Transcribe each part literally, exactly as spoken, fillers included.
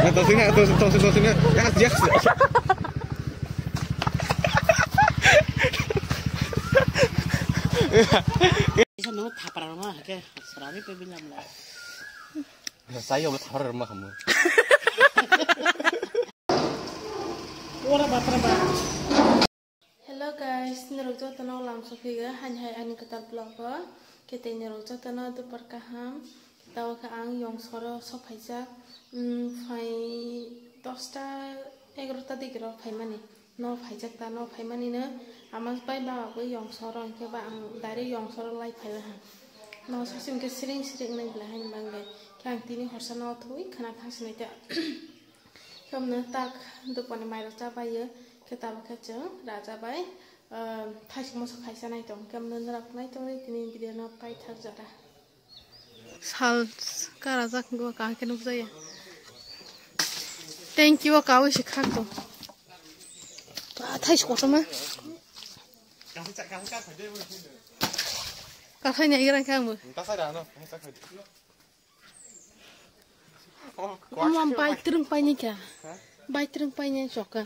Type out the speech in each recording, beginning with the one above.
Tongsinga, tongsinga, tongsinga. Yes, yes. Isa no thapra rwma hake srani pe bilam la. Saya ulo thapra rwma khamu. Ora batra ba. Hello guys, norok jotono lamsok phiga, hani hai ani kwtal vlog o. Khe tei norok jotono dupar kaham. Tao khe ang Yongsoro sophaijak, mm, phai dosta egarota digi rok phaimani. No phaijak ta, no phaimani no ama bai baba bo Yongsoro, hinkhe ba ang direct Yongsoro lai phaiwi ha. No sasi hinkhe siring siring nai belai haini bagwi. Khe ang tini horsa no thwi khwna thang sinai ta. Khe omno tak dopani mairok cha bai o, khe tabuk khe chwng raja bai, ah, thaisuk moso khaisa nai tong. Khe omno norok nai tongwi tini video no paithak jora. Sal kara jak go kaham khe nukjaya. Thank you o kawi se khak tong. Ba thaisuk kotorma. Kathai ni igrang khe ang bo. Omo ang bai twrwng paini kha. Bai twrwng paini choka.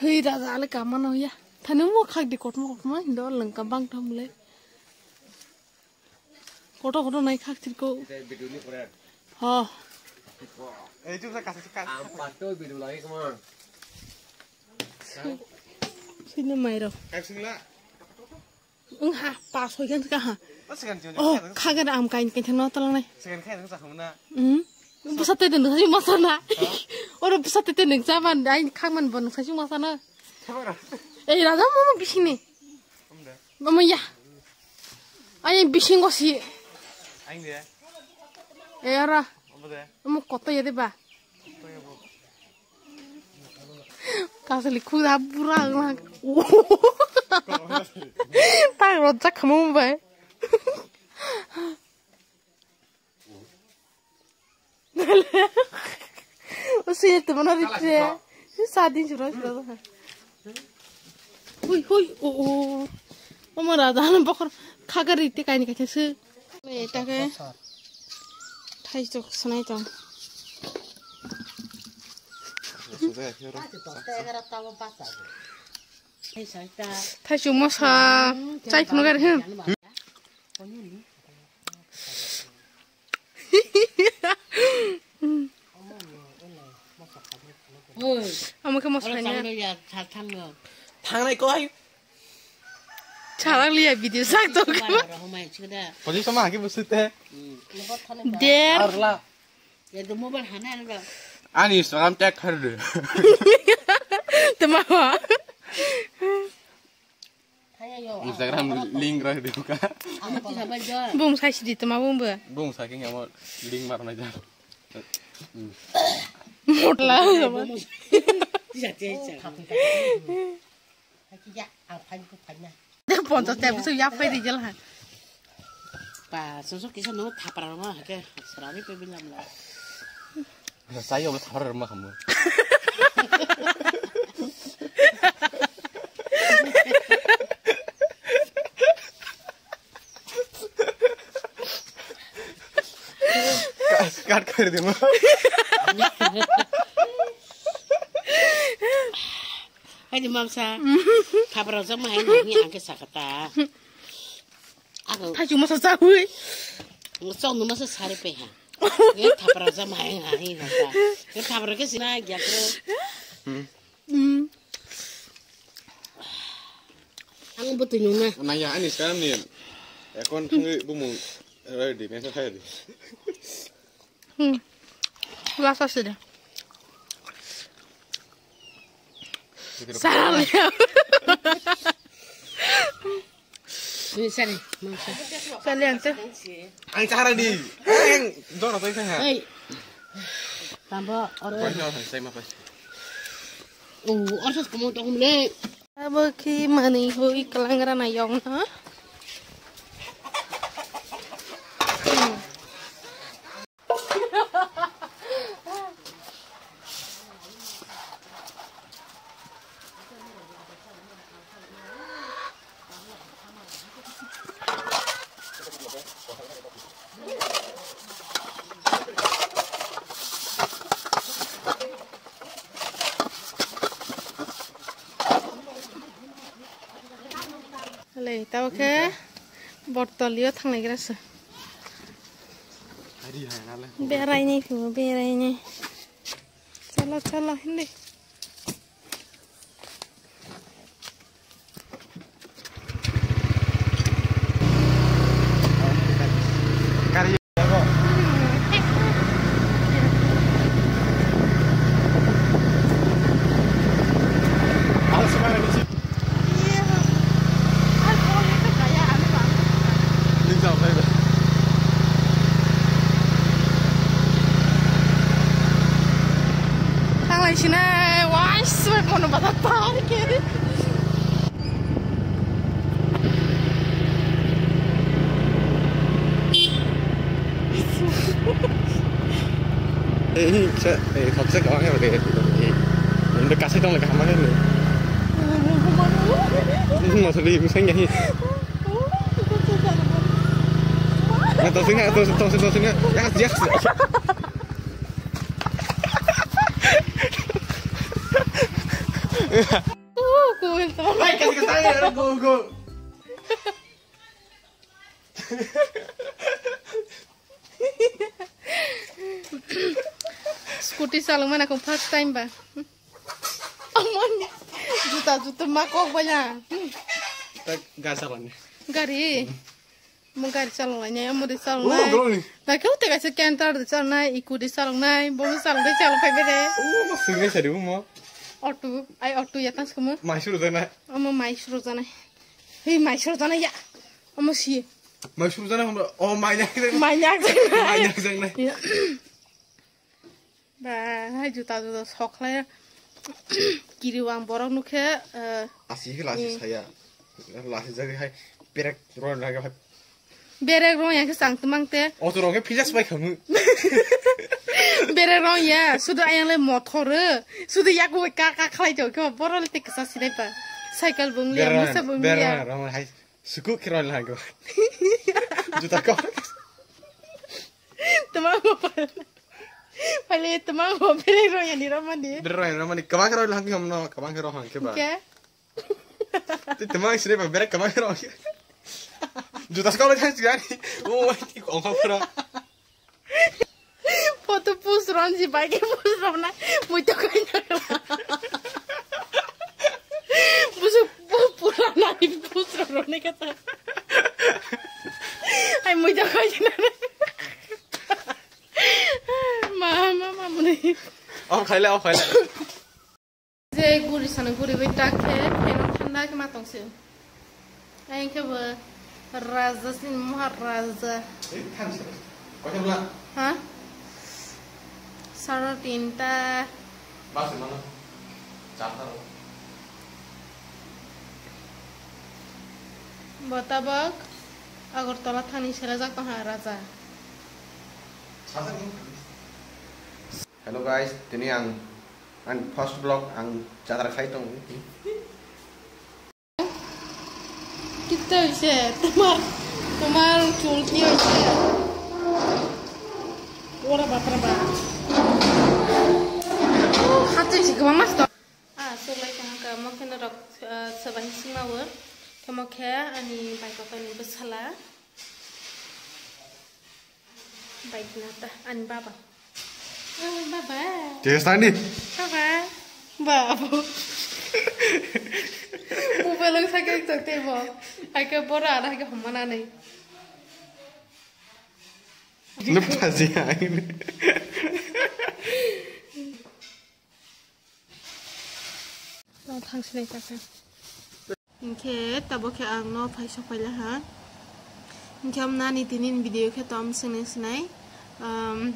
Hei raja ale kama no ya. Thani mo khak di kotma kotma hindo lengka bang tham le. Koto koto nai khak tirko. Ho. Sini mairo. Wng ha, pas hoi khe wng kha ha. O, second chini. Oh, kha gana am kain kain thangno talangnai. Second khe nang sakhamna. Hmm. Bwsa tete nang sai masa na. Ha? Oro bwsa tete nang chaban ai khangman bo nang sai masa na. Thabara. Ei raja mama bising ni. Amda. Mama ya. Ai bising go si. Aing de. E ara. Amda. Mo koto ya de ba. Kasali khuda bura ang. Tak rojak khamung bai. Usi itu mana rite. Sadin sura sura. Hui hui o o. Mama raja han bokor khagari te kaini kaisa se. Eta khe thaisok swnai tong. Thaisok masa chai phunu gari hwn. Oi, amo khe masa oro khaina. Changno ya, tha-, thangno. Thangnai koi. Chalang liya video sak tok. Mobile oro homai chikda. Pojisoma hagi busute. Hmm. Der. Arla. Ya do mobile hana arla. Ani Instagram tag khar de. Tama. Instagram link rw de ka. Bung sai sidi tama bung bo. Bung sai khe amo link mar nai da. Motla. Dek ponchas tep su ya phai di jel ha. Pa, so so kisa no thapra ma ha ke srani pe bilam la. Sai yo thapra ma khamu. Cut kar de ma. Hai di mamsa. Thapra jama hai ni ang ke sakata. Ako. Thaichu masa chawi. Chok no masa sari pe ha. Ye thapra jama hai ha hi ha. Ye thapra ke sina gya kro. Hmm. Ang bo tu nung na. Naya ani sekarang ni. Ekon thangwi bumung ready, mesa kaya di. Hmm. Lasa sih deh. Salah ya. Ini sari, mangsa. Kalian tuh. Ang cara di. Ang dora tuh saya. Hei. Tambah orang. Banyak saya mah pas. Oh, orang kamu tahu mulai. Abo khe manwi hoi kwlangra nai yong na. Tei tabo khe Bortolio thanglaigra se. Hari hai nale. Beraini phu, beraini. Chalo, chalo, hindi. Thanglai sinai, wai, sibak mono bata tar ke. Eh, ini, sa, eh, khaksa kawan ya, deh. Eh, ini kasih dong, lagi sama kan, nih. Masuk di musim ya, nih. Nah, tau sini, tau, tau, tau sini. Yes, yes. Hai, kasih ke saya, go, go. Scooty salong mana kong first time ba. Amon. Juta, juta ma kok banya. Tak gasa banya. Gari. Mo gari salong lai nai, amo de salong nai. Oh, bro ni. Na keu te kaisa canter de salong nai, iku de salong nai, bo salong de salong phai bede. Oh, mo singai sari mo. Auto, ai auto ya tang skuma. Mai suru jana. Amo mai suru jana. Hei, mai suru jana ya. Amo si. Mai suru jana mo. Oh, mai nyak. Mai nyak. Mai nyak jana. Ya. Ba, hai juta juta sok khlai. Kiri wang borok nukhe, eh, asi khe lasi saya. Lasi jagwi hai perek ron lagi hai. Berek rong yang khe chang twmang te. Auto rong khe philjas bai khamu. Berek rong ya, sudu ayang le mothor, sudu yak bai ka ka khlai tong khe borok le te kisa sinai pa. Cycle bung liya, musa bung liya. Berek rong hai suku khe ron lagi. Juta kok. Twmang mo pal. Pale twmang mo berek rong ya ni ramani. Berek rong ya ni ramani. Kabang khe rong lagi hamno, kabang khe rong hang khe ba. Ke? Ti twmang sini ba berek kabang khe rong. Juta skau le thang sigani. Oh, ti kong kha pura. Photo post ron si bai ke post ron na. Mui to kai na. Busu pu-, pura na ni post ron ne kata. Ai mui to kai na. Ma, ma, ma, muni. Off khaile, off khaile. Je guri sana guri bai tak khe, pheno thanda khe ma tong se. Ai khe bo raja sin Maharaja. Ei, thansi. Koi bla? Ha? Sara tinta. Bas mana? Charta ro. Bo tabok Agartala thani selajak tong ha raja. Hello guys, tini ang, ang first vlog ang jatra khai tong. Kitta hoise, tomar, tomar chul ki hoise? Ora batra ba. Hati si gomang mas to. Ah, so lai tong ka mo khe norok, ah, sabai sima wo. Khe mo khe ani bai kok ani bwsala. Bai na ta ani baba. Oh, baba. Test ani. Baba. Baba. Mobile ang sakit tak tebo. Ai ka bora ada ka homana nei. Lepas ya. No, thang sinai kha khe. Hinkhe tabok khe ang no phai sok paila ha. Hinkhe am nani tini ni video khe tom swngnai swnai. Um,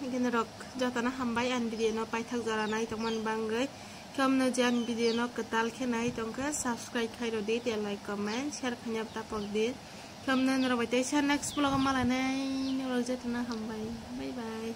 hinkhe norok jotono hambai ani video no paithak jora nai tongmani bangwi. Hinkhe amno je ani video no kwtal khe nai tongkhe subscribe khai rw di, tei like, comment, share khaina tapok di. Hinkhe amno norok bai teisa next vlog o malainai norok jotono hambai. Bye bye.